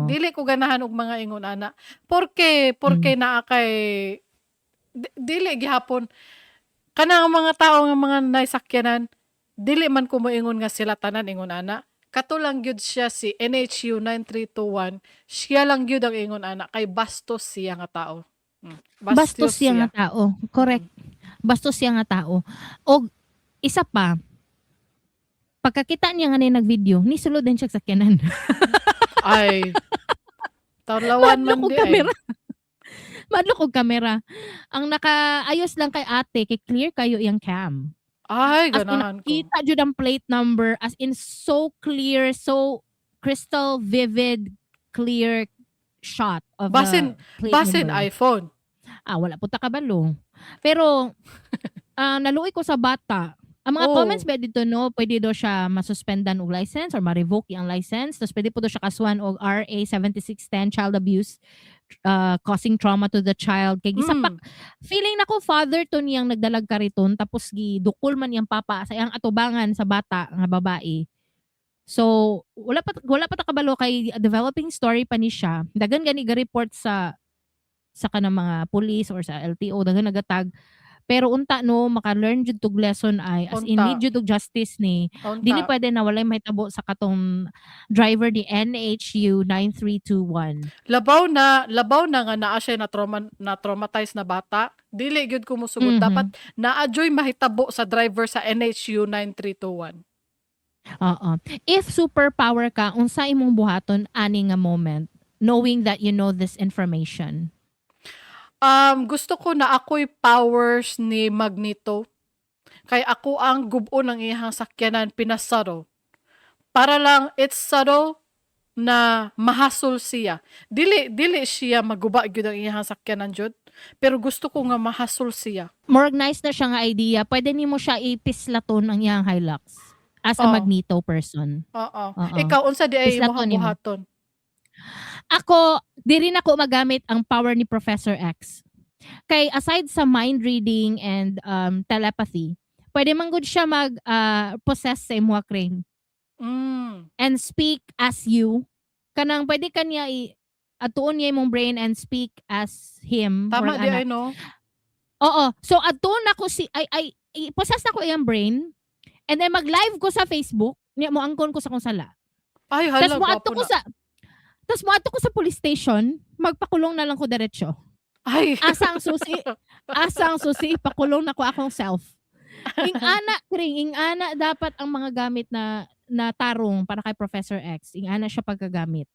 Speaker 1: Dili ko ganahan og mga ingon ana. Porke naa kay dili gihapon kanang mga tao nga mga naisakyanan, dili man ko moingon nga sila tanan ingon ana. Kato lang gyud siya si NHU 9321, siya lang gyud ang ingon ana kay bastos siya nga tao.
Speaker 2: Bastos siya nga tao. Correct. Bastos siya nga tao. Og isa pa, pagkakita niya nga na nag-video, ni sulod din siya sa sakyanan.
Speaker 1: Ay. Tarlawan man
Speaker 2: Madlok og
Speaker 1: di ay.
Speaker 2: kamera. Madlok og kamera. Ang nakaayos lang kay ate, kay clear kayo iyang cam.
Speaker 1: Ay,
Speaker 2: As in,
Speaker 1: ganahan ko.
Speaker 2: kita jud ang plate number, as in so clear, so crystal vivid, clear shot of
Speaker 1: Basin-
Speaker 2: the plate
Speaker 1: Basin
Speaker 2: number.
Speaker 1: iPhone.
Speaker 2: Ah, wala po ta kabalo. Pero naluoy ko sa bata. Ang mga comments ba dito no, pwede daw siya masuspendan og license or ma-revoke ang license. Tapos pwede po daw siya kasuhan og RA 7610, child abuse, causing trauma to the child. Kay gisapak feeling nako father to niyang nagdalag kariton, tapos gidukol man niyang papa sa iyang atubangan sa bata nga babae. So wala pa ta kabalo kay developing story pa ni siya. Dagan gani ga report sa kanang mga police or sa LTO, daghan nagatag. Pero unta no, maka-learn jud tog lesson ay, as in
Speaker 1: Unta.
Speaker 2: need jud og justice ni.
Speaker 1: Unta.
Speaker 2: Dili pwede na walay mahitabo sa katong driver ni NHU 9321.
Speaker 1: Labaw na nga naa siya na trauma, na traumatize na bata. Dili gyud ko mosugot. Dapat naa joy mahitabo sa driver sa NHU 9321.
Speaker 2: Oo. If superpower ka, unsa imong buhaton ani nga moment knowing that you know this information?
Speaker 1: Gusto ko na ako'y powers ni Magneto. Kay ako ang gubo ng iyang sakyanan pinasaro. Para lang it's subtle na mahasol siya. Dili siya maguba gyud ang iyang sakyanan jud. Pero gusto ko nga mahasol siya.
Speaker 2: More nice na siya nga idea. Pwede nimo siya ipislaton ang iyang Hilux as a Magneto person.
Speaker 1: Oo.
Speaker 2: Oo.
Speaker 1: Ikaw, unsa di ay
Speaker 2: Pislaton
Speaker 1: imong
Speaker 2: nimo.
Speaker 1: buhaton?
Speaker 2: Ako, di rin ako magamit ang power ni Professor X. Kay aside sa mind reading and telepathy, pwede man gud siya mag possess sa imuha crane and speak as you. Kanang pwede kanya i atuon niya imong brain and speak as him.
Speaker 1: Tama
Speaker 2: Murag
Speaker 1: di
Speaker 2: ana.
Speaker 1: ay, no?
Speaker 2: Oo. So atuon ako si ay i-possess nako iyang brain. And then mag-live ko sa Facebook, niya mo angkon ko sa akong sala.
Speaker 1: Ay, hala,
Speaker 2: Tas moadto
Speaker 1: gwapo
Speaker 2: ko
Speaker 1: na.
Speaker 2: sa Tas moadto ko sa police station, magpakulong na lang ko diretso.
Speaker 1: Ay,
Speaker 2: Asa ang susi? Asa ang susi? Pakulong na ko akong self. Ing ana, Kring, ing ana dapat ang mga gamit na na tarong para kay Professor X. Ing ana siya pagkagamit.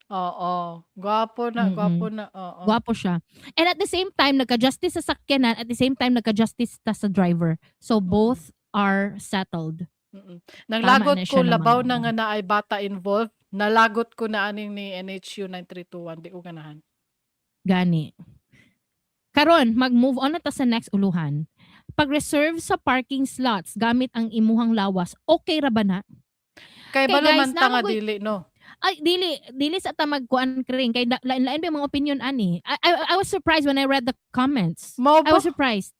Speaker 1: Oo. Gwapo na, gwapo na. Oo.
Speaker 2: Gwapo siya. And at the same time, nagka-justice sa sakyanan, at the same time, nagka-justice ta sa driver. So both are settled.
Speaker 1: Nang
Speaker 2: Tama
Speaker 1: lagot
Speaker 2: na
Speaker 1: ko
Speaker 2: siya ng
Speaker 1: labaw
Speaker 2: mga
Speaker 1: na nga naay bata involved, nalagot ko na aning ni NHU 9321, di ko ganahan.
Speaker 2: Gani. Karon, mag-move on na ta sa next uluhan. Pag-reserve sa parking slots gamit ang imuhang lawas, okay ra ba na?
Speaker 1: Kay
Speaker 2: Kay
Speaker 1: balo
Speaker 2: guys,
Speaker 1: man ta nga
Speaker 2: naa
Speaker 1: dili, no.
Speaker 2: Ay, dili dili sa ta magkuan, Kring, kay lain-lain ba yung mga opinion ani. I was surprised when I read the comments.
Speaker 1: Mao
Speaker 2: I
Speaker 1: ba?
Speaker 2: was surprised.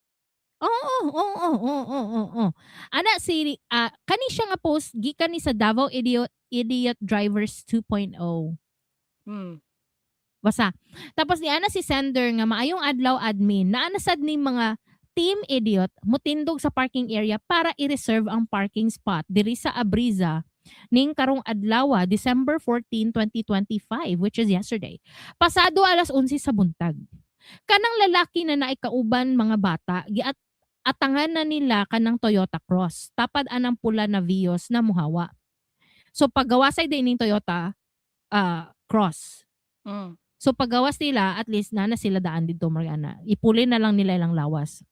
Speaker 2: Oo. Ana si kani siya nga post gikan ni sa Davao Idiot Idiot Drivers 2.0. Basta. Tapos ni ana si sender nga, "Maayong adlaw, admin. Naa na sad ni mga team idiot mutindog sa parking area para i-reserve ang parking spot diri sa Abriza ning karong adlaw, December 14, 2025, which is yesterday. Pasado alas 11 sa buntag. Kanang lalaki na naay kauban mga bata, giat atangan na nila kanang Toyota Cross. Tapad anang pula na Vios na muhawa." So paggawasay din ning Toyota Cross. So paggawas nila, at least na na sila daan dito, Mariana. Ipuli na lang nila ilang lawas.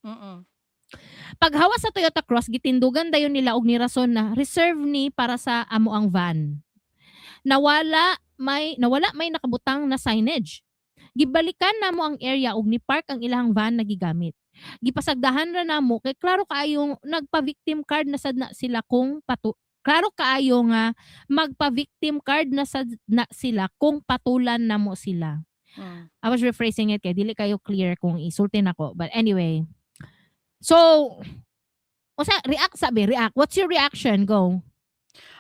Speaker 2: Paghawas sa Toyota Cross, gitindugan dayon nila og nirason na reserve ni para sa amo ang van. Nawala may nakabutang na signage. Gibalikan namo ang area og ni-park ang ilang van na gigamit. Gipasagdahan ra namo kay klaro kaayong nagpa-victim card na sad na sila kung patu klaro kaayo nga magpa-victim card na sad na sila kung patulan namo sila. I was rephrasing it kay dili kayo clear kung isulti nako. But anyway. So, usa react sabi, react. What's your reaction? Go.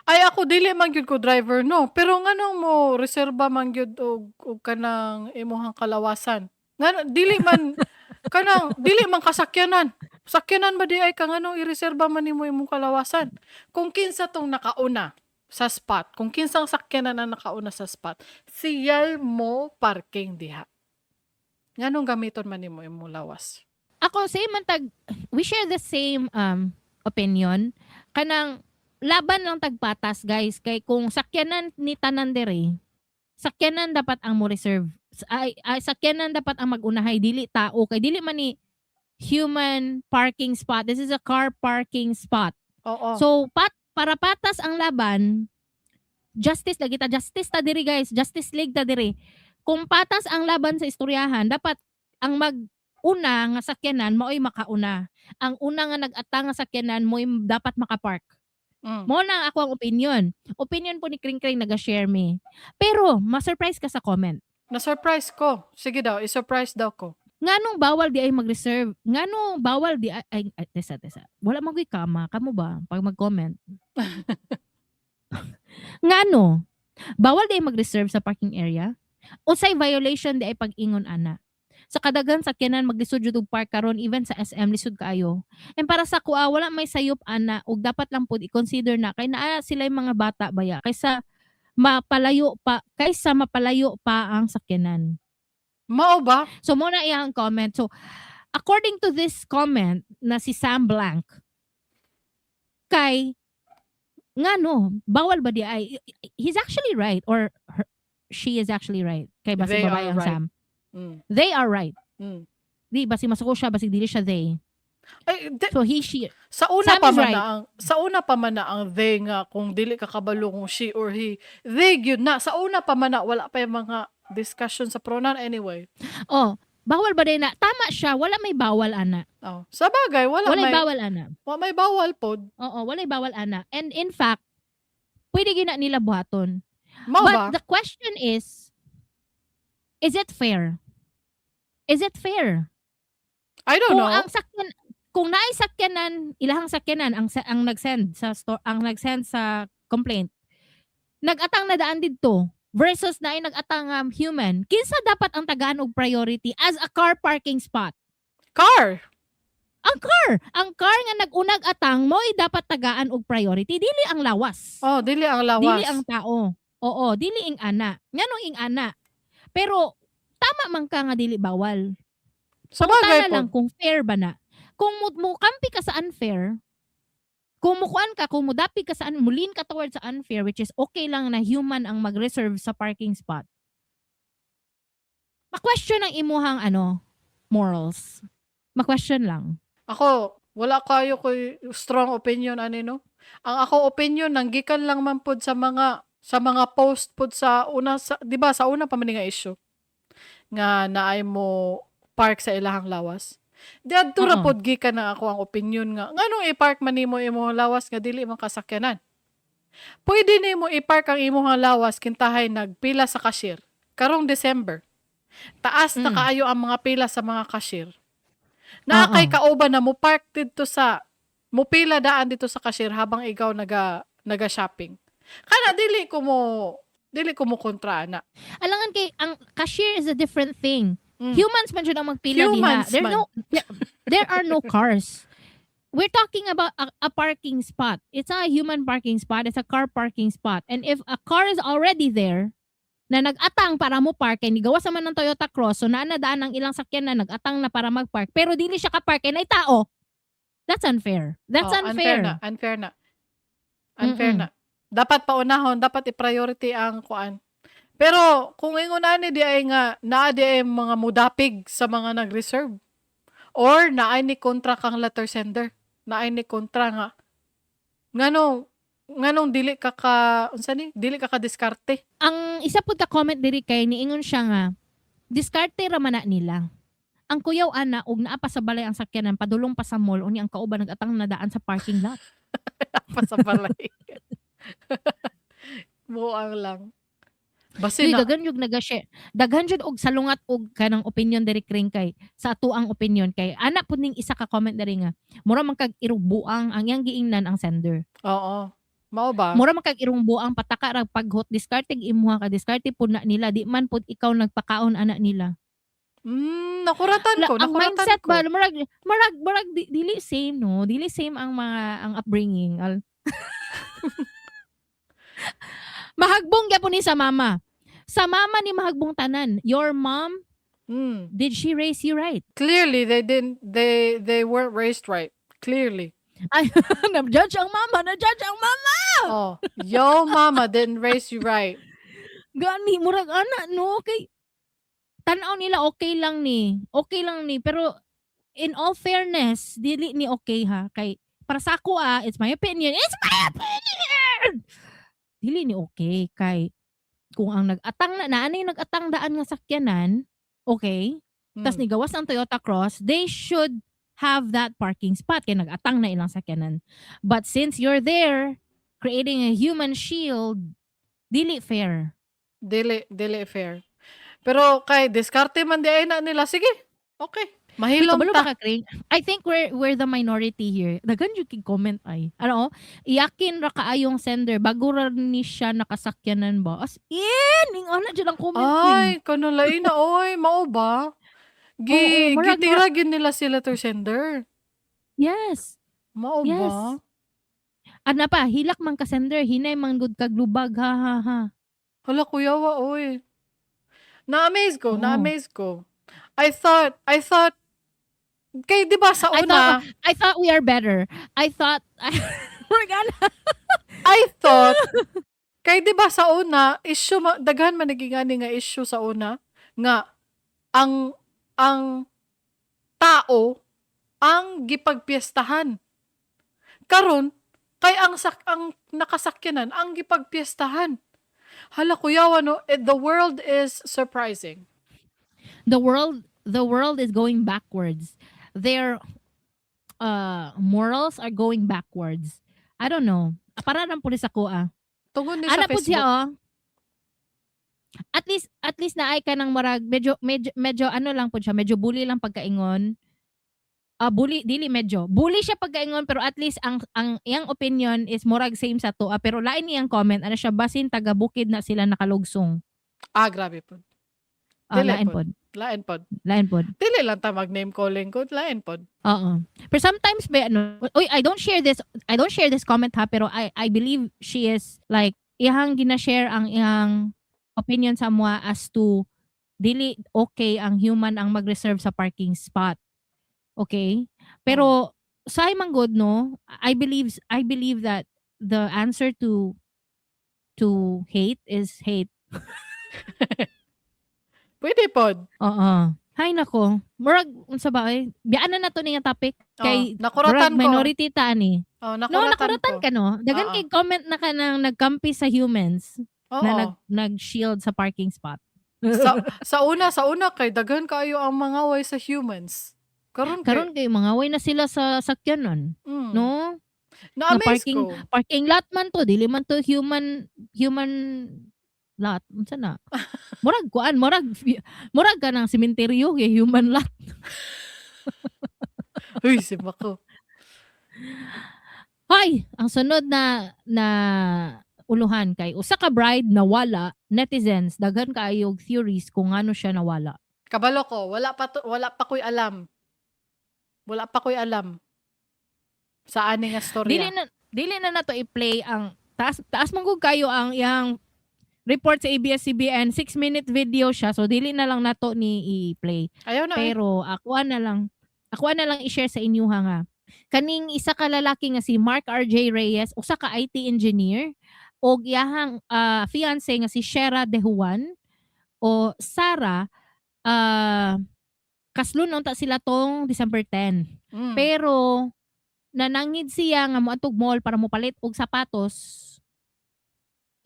Speaker 1: Ay, ako dili man gyud ko driver, no. Pero nganong mo reserba man gyud og kanang imuhang kalawasan? Ngano dili man kanang dili man kasakyanan. Sakyanan ba di ay ka, nganong ireserba man nimo imong kalawasan? Kung kinsa tong nakauna sa spot, kung kinsang sakyanan ang nakauna sa spot, siya'y mo parking diha. Nganong gamiton man nimo imong lawas?
Speaker 2: Ako, same man tag, we share the same opinion. Kanang laban lang tagpatas, guys, kay kung sakyanan ni tanan dere, sakyanan dapat ang mo reserve. Ay, sakyanan dapat ang magunahay, dili tao, kay dili man ni human parking spot. This is a car parking spot. So para patas ang laban, justice lagi ta, justice ta diri, guys, Justice League ta diri. Kung patas ang laban sa istoryahan, dapat ang mag una nga sakyanan maoy makauna. Ang una nga nag-atang nga sakyanan mo'y dapat makapark. Mo na ang ako ang opinion. Opinion po ni Kring Kring, naga-share me. Pero ma-surprise ka sa comment.
Speaker 1: Na-surprise ko. Sige daw, i-surprise daw ko.
Speaker 2: Nganong bawal di ay mag-reserve? Nganong bawal di ay, ay, ay tesa tesa. Wala man ko'y kama, kamo ba pag mag-comment? Ngano? Bawal di ay mag-reserve sa parking area? Unsay violation di ay pag-ingon ana? Sa kadaghan sakyanan maglisod jud og park karon, even sa SM lisod kaayo. And para sa kuha, wala may sayop ana ug dapat lang pud i-consider na kay naa sila yung mga bata baya kaysa mapalayo pa ang sakyanan.
Speaker 1: Mao ba?
Speaker 2: So mo na iyang comment. So according to this comment na si Sam Blank, kay ngano bawal ba di ay, he's actually right or her, she is actually right kay basi
Speaker 1: They
Speaker 2: babae
Speaker 1: are
Speaker 2: ang
Speaker 1: right.
Speaker 2: Sam. They are right. Di basi masuko siya, basi dili siya they.
Speaker 1: Ay, di,
Speaker 2: So he, she.
Speaker 1: Sa una
Speaker 2: Sam
Speaker 1: pa
Speaker 2: is
Speaker 1: man
Speaker 2: right.
Speaker 1: na ang sa una pa man na ang they nga kung dili ka kabalo kung she or he, they gyud na sa una pa man na, wala pa yung mga discussion sa pronoun anyway.
Speaker 2: Oh, bawal ba din na? Tama siya, wala may bawal ana.
Speaker 1: Oh, sa bagay wala
Speaker 2: Walay
Speaker 1: may
Speaker 2: bawal ana.
Speaker 1: wa may bawal pod.
Speaker 2: Oo, walay bawal ana. And in fact, pwede gina nila buhaton.
Speaker 1: Mao
Speaker 2: But
Speaker 1: ba?
Speaker 2: the question is it fair? Is it fair?
Speaker 1: I don't
Speaker 2: Kung
Speaker 1: know.
Speaker 2: ang sakyan kung naay sakyanan, ilahang sakyanan ang nag-send sa store, ang nag-send sa complaint. Nag-atang na daan didto versus naay nag-atang human. Kinsa dapat ang tagaan og priority as a car parking spot?
Speaker 1: Car.
Speaker 2: Ang car, ang car nga nag-unag atang mo dapat tagaan og priority, dili ang lawas.
Speaker 1: Oh, dili ang lawas.
Speaker 2: Dili ang tao. Oo, dili ing ana. Nganong ing ana? Pero tama man ka nga dili bawal.
Speaker 1: Sa bagay
Speaker 2: Tana lang
Speaker 1: po.
Speaker 2: kung fair ba na. Kung mo kampi ka sa unfair, kung mukuan ka, kung mudapig ka sa mulin ka towards sa unfair, which is okay lang na human ang mag-reserve sa parking spot. Ma-question ang imuhang ano, morals. Ma-question lang.
Speaker 1: Ako, wala kayo ko'y strong opinion ani, no. Ang ako opinion nang gikan lang man pod sa mga post pod sa una sa, 'di ba, sa una pa man ni nga issue nga naay mo park sa ilahang lawas. Diadto ra pod gikan na ako ang opinion nga nganong i-park man nimo imong lawas nga dili man kasakyanan. Pwede nimo i-park ang imong lawas kintahay nagpila sa cashier. Karong December, taas na kaayo ang mga pila sa mga cashier. Naa kay kauban na mo park didto sa mo pila daan dito sa cashier habang ikaw naga shopping. Kana dili ko mo kontra ana.
Speaker 2: Alangan kay ang cashier is a different thing. Humans man jud ang magpila diha.
Speaker 1: Humans
Speaker 2: There
Speaker 1: man.
Speaker 2: No there are no cars. We're talking about a parking spot. It's not a human parking spot, it's a car parking spot. And if a car is already there, na nag-atang para mo park, kay nigawas naman ng Toyota Cross, so naa na daan ang ilang sakyan na nag-atang na para mag-park, pero dili siya ka-park kay naay tao. That's unfair. That's
Speaker 1: Oh,
Speaker 2: unfair.
Speaker 1: unfair na, unfair na. Unfair na. Dapat paunahon, dapat i-priority ang kuan. Pero kung ingon ani di ay nga naa di ay mga mudapig sa mga nag-reserve or naay ni kontra kang letter sender, naay ni kontra nga nganong dili ka unsa ni, dili ka ka diskarte.
Speaker 2: Ang isa pud ka comment diri kay niingon siya nga diskarte ra man na nila. Ang kuyaw ana og naa pa sa balay ang sakyanan, padulong pa sa mall, unya ang kauban nag-atang na daan sa parking lot.
Speaker 1: Pa sa balay. Buang lang. Basin
Speaker 2: Uy,
Speaker 1: na
Speaker 2: daghan jud naga-share. Daghan jud og salungat og kanang opinion diri, Kring, kay sa atuang opinion kay ana pud ning isa ka comment diri nga mura man kag irong buang ang iyang giingnan ang sender.
Speaker 1: Oo. Mao ba?
Speaker 2: Mura man kag irong buang, pataka ra paghot, diskarte imuha ka, diskarte pud na nila, di man pud ikaw nagpakaon ana nila.
Speaker 1: Nakuratan ko,
Speaker 2: Ang
Speaker 1: nakuratan
Speaker 2: mindset
Speaker 1: ko.
Speaker 2: ba, murag dili same, no, dili same ang mga ang upbringing. Mahagbong gyapon ni sa mama ni mahagbong tanan. Your mom, did she raise you right?
Speaker 1: Clearly they didn't they weren't raised right. Clearly.
Speaker 2: Ay, na-judge ang mama, na-judge ang mama.
Speaker 1: Oh, your mama didn't raise you right.
Speaker 2: Gani, murag ana, no, kay tanaw nila okay lang ni. Okay lang ni, pero in all fairness, dili ni okay ha, kay para sa ako ah, it's my opinion. It's my opinion. Dili ni okay kay kung ang nag-atang na naanay nag-atang daan nga sakyanan, okay? Tas nigawas ang Toyota Cross, they should have that parking spot kay nag-atang na ilang sakyanan. But since you're there creating a human shield, dili fair.
Speaker 1: Dili, dili fair. Pero kay diskarte man di ay na nila. Sige. Okay.
Speaker 2: Uy,
Speaker 1: Mahilom
Speaker 2: kabalo
Speaker 1: ta.
Speaker 2: ba ka, Kring? I think we're the minority here. Daghan jud kay comment ay. Ano? Iyakin ra kaayong sender bago ra ni siya nakasakyanan ba? As in, ing ana jud ang comment, Kring.
Speaker 1: Ay, kano lain na oy, mao ba?
Speaker 2: Oo,
Speaker 1: Gi
Speaker 2: murag
Speaker 1: gitira gyud nila sila letter sender.
Speaker 2: Yes.
Speaker 1: Mao
Speaker 2: Yes.
Speaker 1: ba?
Speaker 2: Ana pa, hilak man ka sender, hinay man gud kag lubag, ha ha ha.
Speaker 1: Hala, kuyawa oy. Na-amaze ko,
Speaker 2: Oo.
Speaker 1: na-amaze ko. I thought kay 'di ba sa
Speaker 2: I
Speaker 1: una,
Speaker 2: thought we are better. I thought we're gonna
Speaker 1: I thought kay 'di ba sa una issue daghan man naging ani nga issue sa una nga ang tao ang gipagpiestahan. Karon kay ang nakasakyanan ang gipagpiestahan. Hala, kuyawa, no, eh, the world is surprising.
Speaker 2: The world is going backwards. Their morals are going backwards. I don't know. Para lang pulis ako ah.
Speaker 1: Tungod ni sa
Speaker 2: Ana pud siya
Speaker 1: Facebook.
Speaker 2: oh. At least naay ka ng marag medyo ano lang pud siya, medyo bully lang pagkaingon. Ah, bully dili medyo. Bully siya pagkaingon, pero at least ang iyang opinion is murag same sa to. Ah, pero lain iyang comment, ano siya, basin taga bukid na sila nakalugsong.
Speaker 1: Ah, grabe po.
Speaker 2: Ah,
Speaker 1: Dili
Speaker 2: lain
Speaker 1: pod.
Speaker 2: pod.
Speaker 1: Lain pod.
Speaker 2: Lain pod.
Speaker 1: Dili lang ta mag name calling gud, lain pod.
Speaker 2: Oo. Pero sometimes ba ano, uy, I don't share this comment ha, pero I believe she is like iyang gina-share ang iyang opinion sa mga as to dili okay ang human ang mag-reserve sa parking spot. Okay? Pero sa man good, no, I believe that the answer to hate is hate.
Speaker 1: Pwede pod.
Speaker 2: Oo. Hay nako. Murag unsa ba eh? Biyaan na nato ni nga topic kay
Speaker 1: Oh, nakuratan
Speaker 2: murag
Speaker 1: ko.
Speaker 2: Minority ta ani.
Speaker 1: Oh,
Speaker 2: No,
Speaker 1: nakuratan
Speaker 2: nakuratan
Speaker 1: ko.
Speaker 2: ka, no. Daghan
Speaker 1: Oo.
Speaker 2: kay comment na kanang nagkampi sa humans na nag-shield sa parking spot.
Speaker 1: Sa una kay daghan kaayo ang mga way sa humans. Karon kay,
Speaker 2: Karon kay mga way na sila sa sakyanan, no?
Speaker 1: Na-amaze
Speaker 2: Parking
Speaker 1: ko.
Speaker 2: Parking lot man to, dili man to human human lot. Unsa na? Murag kuan, murag ka ng sementeryo kay human lot.
Speaker 1: Uy, simako.
Speaker 2: Hoy, ang sunod na na uluhan kay usa ka bride nawala, netizens daghan kaayo og theories kung ngano siya nawala.
Speaker 1: Kabalo ko, wala pa ko'y alam. Wala pa ko'y alam sa ani nga storya.
Speaker 2: Dili na nato i-play ang taas taas man gud kayo ang iyang report sa ABS-CBN, 6 minute video siya, so dili na lang nato ni i-play.
Speaker 1: Ayaw na eh.
Speaker 2: Pero ako na lang i-share sa inyo ha nga. Kaning isa ka lalaki nga si Mark RJ Reyes, usa ka IT engineer, og iyahang fiancé nga si Shera De Juan o Sara, kaslon unta sila tong December 10. Pero nanangid siya nga moadtog mall para mopalit og sapatos,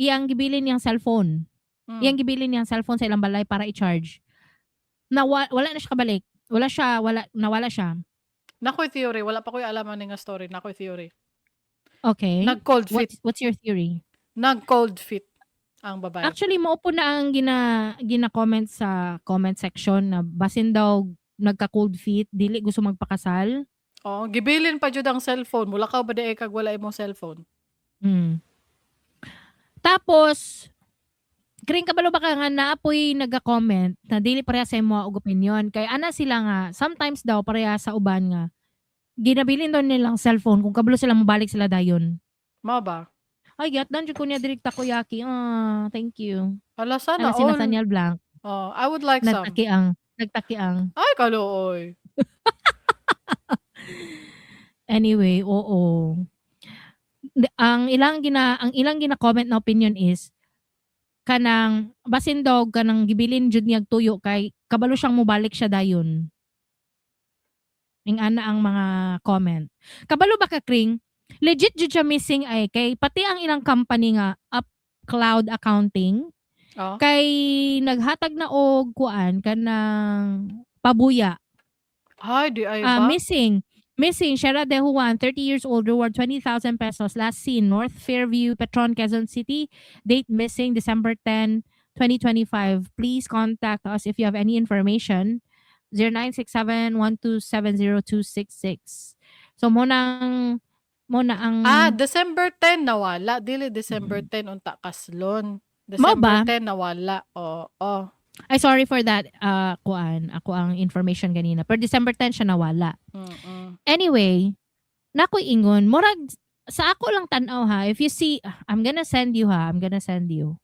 Speaker 2: iyang gibilin niyang cellphone. Iyang gibilin niyang cellphone sa ilang balay para i-charge. Wala na siya kabalik. Wala siya, wala, nawala siya.
Speaker 1: Nakoy theory, wala pa ko'y alam ani nga story. Nakoy theory.
Speaker 2: Okay.
Speaker 1: Nag-cold feet.
Speaker 2: What's your theory?
Speaker 1: Nag-cold feet ang babae.
Speaker 2: Actually, mao po na ang gina-comment sa comment section na basin daw nagka-cold feet, dili gusto magpakasal.
Speaker 1: Oh, gibilin pa jud ang cellphone. Mulakaw ba diay kag wala imong cellphone?
Speaker 2: Tapos, Kring, kabalo ba ka nga naapoy nagka-comment na dili pareha sa imo og opinion kay ana sila nga sometimes daw pareha sa uban nga ginabilin daw nilang cellphone kung kabalo sila mobalik sila dayon.
Speaker 1: Mao ba?
Speaker 2: Ay, giatdan jud ko niya diri takoyaki. Ah, thank you.
Speaker 1: Hala, sana
Speaker 2: Ana si
Speaker 1: all.
Speaker 2: Nathaniel Blanc.
Speaker 1: Oh, I would like some.
Speaker 2: Nagtaki ang nagtaki ang.
Speaker 1: Ay, kaluoy.
Speaker 2: Anyway, oo. Ang ilang gina-comment na opinion is kanang basin daw kanang gibilin jud niyag tuyo kay kabalo siyang mobalik siya dayon. Ing ana ang mga comment. Kabalo ba ka, Kring? Legit jud siya missing ay kay pati ang ilang company nga Up Cloud Accounting kay naghatag na og kuan kanang pabuya.
Speaker 1: Ay, di ay
Speaker 2: Ah,
Speaker 1: ba?
Speaker 2: missing. Missing, Shera De Juan, 30 years old, reward 20,000 pesos. Last seen, North Fairview, Petron, Quezon City. Date missing, December 10, 2025. Please contact us if you have any information. 0967-1270266. So, mo na ang
Speaker 1: Ah, December 10 nawala. Dili December 10 unta kaslon.
Speaker 2: Mao ba?
Speaker 1: December 10 nawala. Oo.
Speaker 2: Ay, sorry for that, kuan, ako ang information ganina. Pero December 10 siya nawala. Anyway, nakoy ingon, murag sa ako lang tan-aw ha, if you see, I'm gonna send you ha, I'm gonna send you.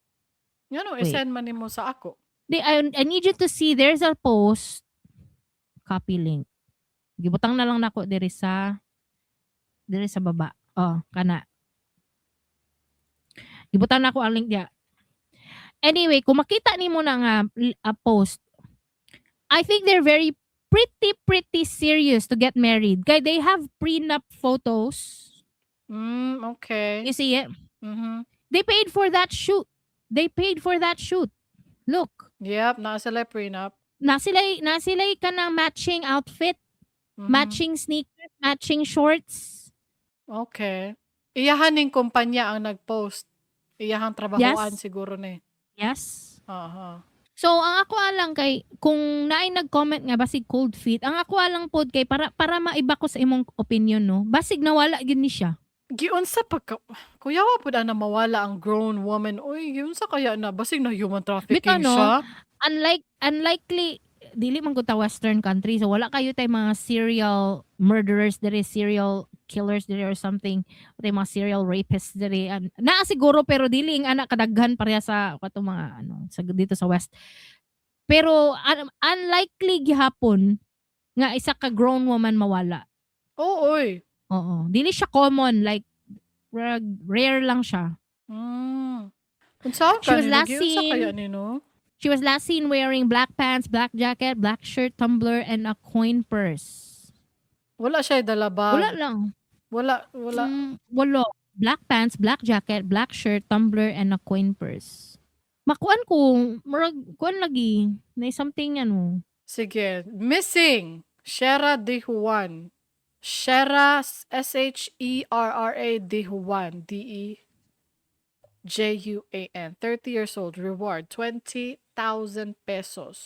Speaker 1: Ngano
Speaker 2: Wait.
Speaker 1: I-send man nimo sa ako?
Speaker 2: Di, I need you to see, there's a post, copy link. Gibutang na lang nako diri sa baba. Oh, kana. Gibutang nako ang link diya. Anyway, kung makita nimo na nga a post, I think they're very pretty pretty serious to get married. Kay they have prenup photos.
Speaker 1: Okay.
Speaker 2: You see it?
Speaker 1: Mhm.
Speaker 2: They paid for that shoot. They paid for that shoot. Look.
Speaker 1: Yep, naa sila prenup.
Speaker 2: Na sila'y kanang matching outfit, matching sneakers, matching shorts.
Speaker 1: Okay. Iyahan ning kumpanya ang nag-post. Iyahang trabahoan siguro ni.
Speaker 2: Yes.
Speaker 1: Aha.
Speaker 2: So, ang ako lang kay kung naay nag-comment nga basig cold feet, ang ako lang pod kay para maiba ko sa imong opinion, no. Basig nawala gyud ni siya.
Speaker 1: Giunsa pagka kuyawa pud ana mawala ang grown woman. Uy, giunsa kaya na basig na human trafficking
Speaker 2: Bitaw, no?
Speaker 1: siya.
Speaker 2: Unlikely, dili man gud ta western country, so wala kayo tay mga serial murderers diri, serial killers diri or something, tay mga serial rapists diri. Naa siguro, pero dili ang anak kadaghan pareha sa katong mga ano sa dito sa West. Pero unlikely gihapon nga isa ka grown woman mawala.
Speaker 1: Oo, oy.
Speaker 2: Oo, dili siya common, like rare lang siya.
Speaker 1: Unsa
Speaker 2: She was
Speaker 1: ka
Speaker 2: last
Speaker 1: ni? Unsa kaya ni, no?
Speaker 2: She was last seen wearing black pants, black jacket, black shirt, tumbler, and a coin purse.
Speaker 1: Wala siya dala bag.
Speaker 2: Wala lang.
Speaker 1: Wala, wala.
Speaker 2: Wala. Black pants, black jacket, black shirt, tumbler, and a coin purse. Makuan ko, murag, kuan lagi. Na something ano.
Speaker 1: Sige. Missing. Sherra De Juan. Sherra, Sherra De Juan. Dejuan. 30 years old. Reward, 20,000 pesos.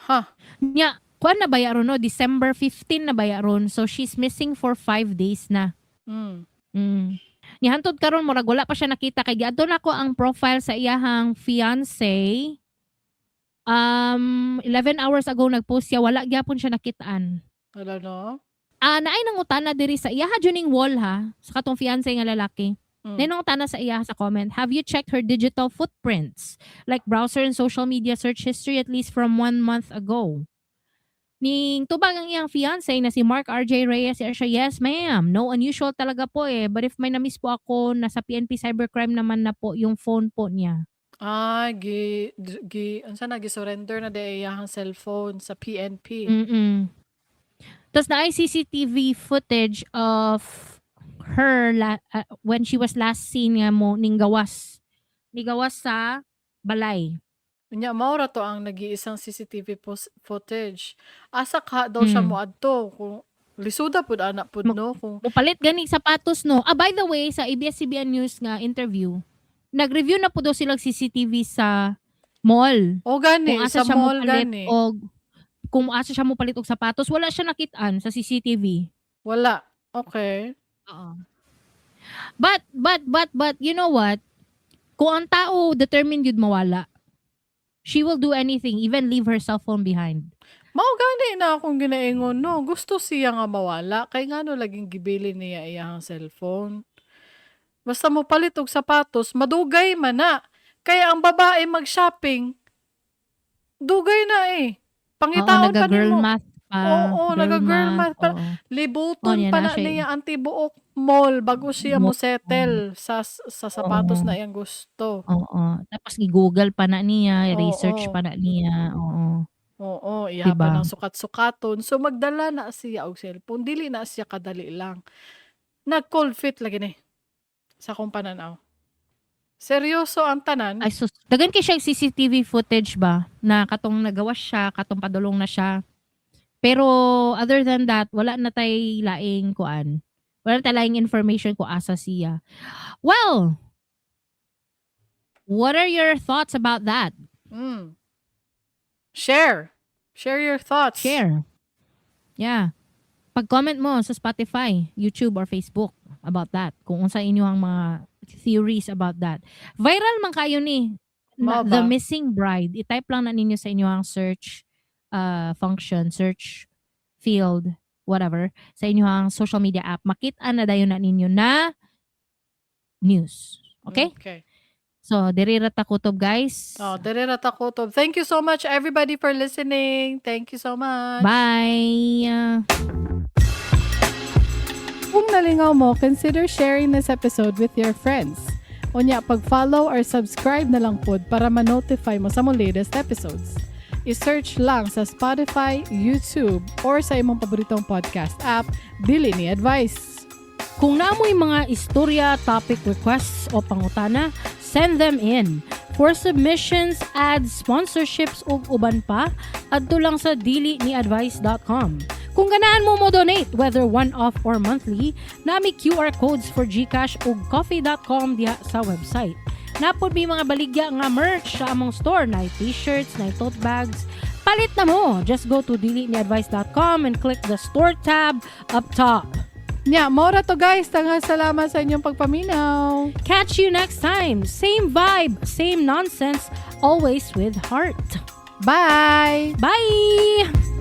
Speaker 1: Huh.
Speaker 2: Nya, kuan na baya ron, no? December 15 na baya ron. So, she's missing for 5 days na. Ni hantod karon murag wala pa siya nakita kay giadto nako ang profile sa iyahang fiance. 11 hours ago nagpost siya, wala gyapon siya nakitaan.
Speaker 1: Wala, no?
Speaker 2: Ah, naay nangutana diri sa iyaha juning wall ha, sa katong fiance nga lalaki. Naay nangutana sa iya sa comment, "Have you checked her digital footprints? Like browser and social media search history at least from one month ago?" Ning tubag ang iyang fiance na si Mark RJ Reyes, siya, "Yes ma'am, no unusual talaga po eh. But if may na-miss po ako, nasa PNP Cybercrime naman na po yung phone po niya."
Speaker 1: Ah, gi unsa na, gi-surrender na di iyahang cellphone sa PNP.
Speaker 2: Tapos naay CCTV footage of her when she was last seen nga mo ning gawas. Ni gawas sa balay.
Speaker 1: Unya mao ra to ang nag-iisang CCTV footage. Asa ka daw siya moadto kung lisuda pud ana pud, no, kung
Speaker 2: Mupalit gani sapatos, no. Ah, by the way, sa ABS-CBN News nga interview, nag-review na po daw sila CCTV sa mall.
Speaker 1: O gani
Speaker 2: Kung asa
Speaker 1: sa
Speaker 2: siya
Speaker 1: mall
Speaker 2: mopalit
Speaker 1: gani.
Speaker 2: og kung asa siya mopalit og sapatos, wala siya nakitaan sa CCTV.
Speaker 1: Wala. Okay.
Speaker 2: Oo. But you know what? Kung ang tao determined yun mawala, she will do anything, even leave her cell phone behind.
Speaker 1: Mao gani na akong ginaingon, no. Gusto siya nga mawala kay ngano laging gibilin niya iyahang cellphone? Basta mo palit og sapatos, madugay man na. Kaya ang babae mag-shopping, dugay na eh.
Speaker 2: Oo,
Speaker 1: Pangitaon pa
Speaker 2: naga-girl
Speaker 1: nimo.
Speaker 2: math pa.
Speaker 1: Oo,
Speaker 2: Girl
Speaker 1: naga-girl math pa.
Speaker 2: Oo.
Speaker 1: Libuton
Speaker 2: Oh, niya
Speaker 1: pa
Speaker 2: na
Speaker 1: na
Speaker 2: siya eh.
Speaker 1: niya ang tibuok mall bago siya mo settle sa sapatos na iyang gusto.
Speaker 2: Oo. Tapos i-Google pa na niya, i-research pa na niya, oo.
Speaker 1: Oo, iya pa
Speaker 2: Diba?
Speaker 1: ng sukat-sukaton. So magdala na siya og cellphone, dili na siya kadali lang. Nag-cold feet lagi ni sa akong pananaw. Seryoso ang tanan.
Speaker 2: Ay sus, daghan kay siya CCTV footage ba na katong nagawas siya, katong padulong na siya. Pero other than that, wala na tay laing kuan. Wala na tay laing information kung asa siya. Well, what are your thoughts about that?
Speaker 1: Share. Share your thoughts.
Speaker 2: Share. Yeah. Pag-comment mo sa Spotify, YouTube, or Facebook about that. Kung unsa inyo ang mga theories about that. Viral man kayo ni
Speaker 1: Mao
Speaker 2: The
Speaker 1: ba?
Speaker 2: Missing Bride. I-type lang na ninyo sa inyong search function, search field, whatever, sa inyong social media app. Makita na dayon na ninyo na news. Okay?
Speaker 1: Okay.
Speaker 2: So, diri ra ta kutob, guys.
Speaker 1: Oh, diri ra ta kutob. Thank you so much, everybody, for listening. Thank you so much.
Speaker 2: Bye!
Speaker 1: Kung nalingaw mo, consider sharing this episode with your friends. Unya, pag-follow or subscribe na lang pod para ma-notify mo sa mo latest episodes. I-search lang sa Spotify, YouTube, or sa imong paboritong podcast app, Dili Ni Advice.
Speaker 2: Kung naamoy mga istorya, topic requests o pangutana, send them in. For submissions, ads, sponsorships ug uban pa, adto lang sa diliniadvice.com. Kung ganahan mo mo donate, whether one-off or monthly, nami QR codes for GCash ug ko-fi.com diha sa website. Napod mi mga baligya nga merch sa among store, na t-shirts, na tote bags. Palit na mo! Just go to diliniadvice.com and click the store tab up top.
Speaker 1: Nya, mao ra to, guys. Daghang salamat sa inyong pagpaminaw.
Speaker 2: Catch you next time. Same vibe, same nonsense, always with heart.
Speaker 1: Bye!
Speaker 2: Bye!